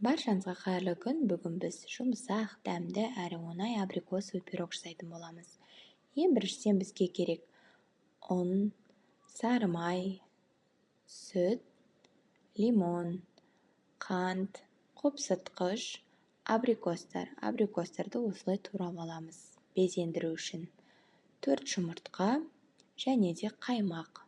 Баршаңызға қайырлы күн! Бүгін біз жұмсақ, дәмді әрі оңай абрикосовый пирог жасайтын боламыз. Ең біріншіден бізге керек ұн, сары май, сүт, лимон, қант, қопсытқыш, абрикостар. Абрикостарды осылай турап аламыз безендіру үшін. 4 жұмыртқа және де қаймақ.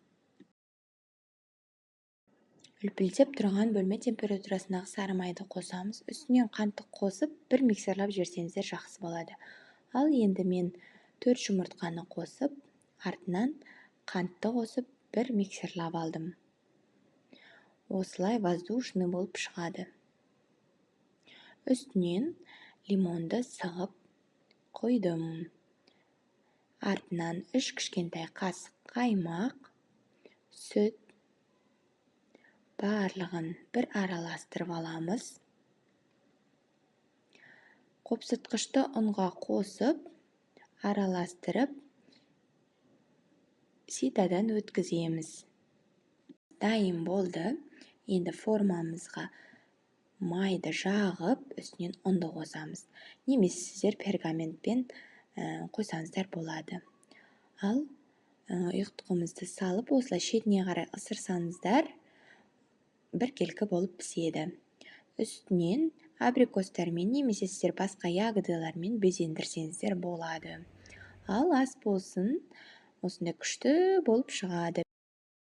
Үлпілдеп тұрған бөлме температурасындағы сары майды қосамыз. Үстінен қантты қосып, бір миксерлап жіберсеңіздер, жақсы болады. Ал енді мен 4 жұмыртқаны қосып, артынан қантты қосып, бір миксерлап алдым. Осылай воздушный болып шығады. Үстінен лимонды сығып құйдым. Артынан 3 кішкентай қасық қаймақ, сүт, барлығын бір араластырып аламыз. Қопсытқышты ұнға қосып, араластырып, ситадан өткіземіз. Дайын болды. Енді формамызға майды жағып, үстінен ұнды қосамыз. Немесе сіздер пергаментпен қойсаңыздар болады. Ал ұйытқымызды салып, осылай шетіне қарай ысырсаңыздар, біркелкі болып піседі. Үстінен абрикостармен немесе сіздер басқа ягодалармен безендірсеңіздер болады. Ал ас болсын, осындай күшті болып шығады.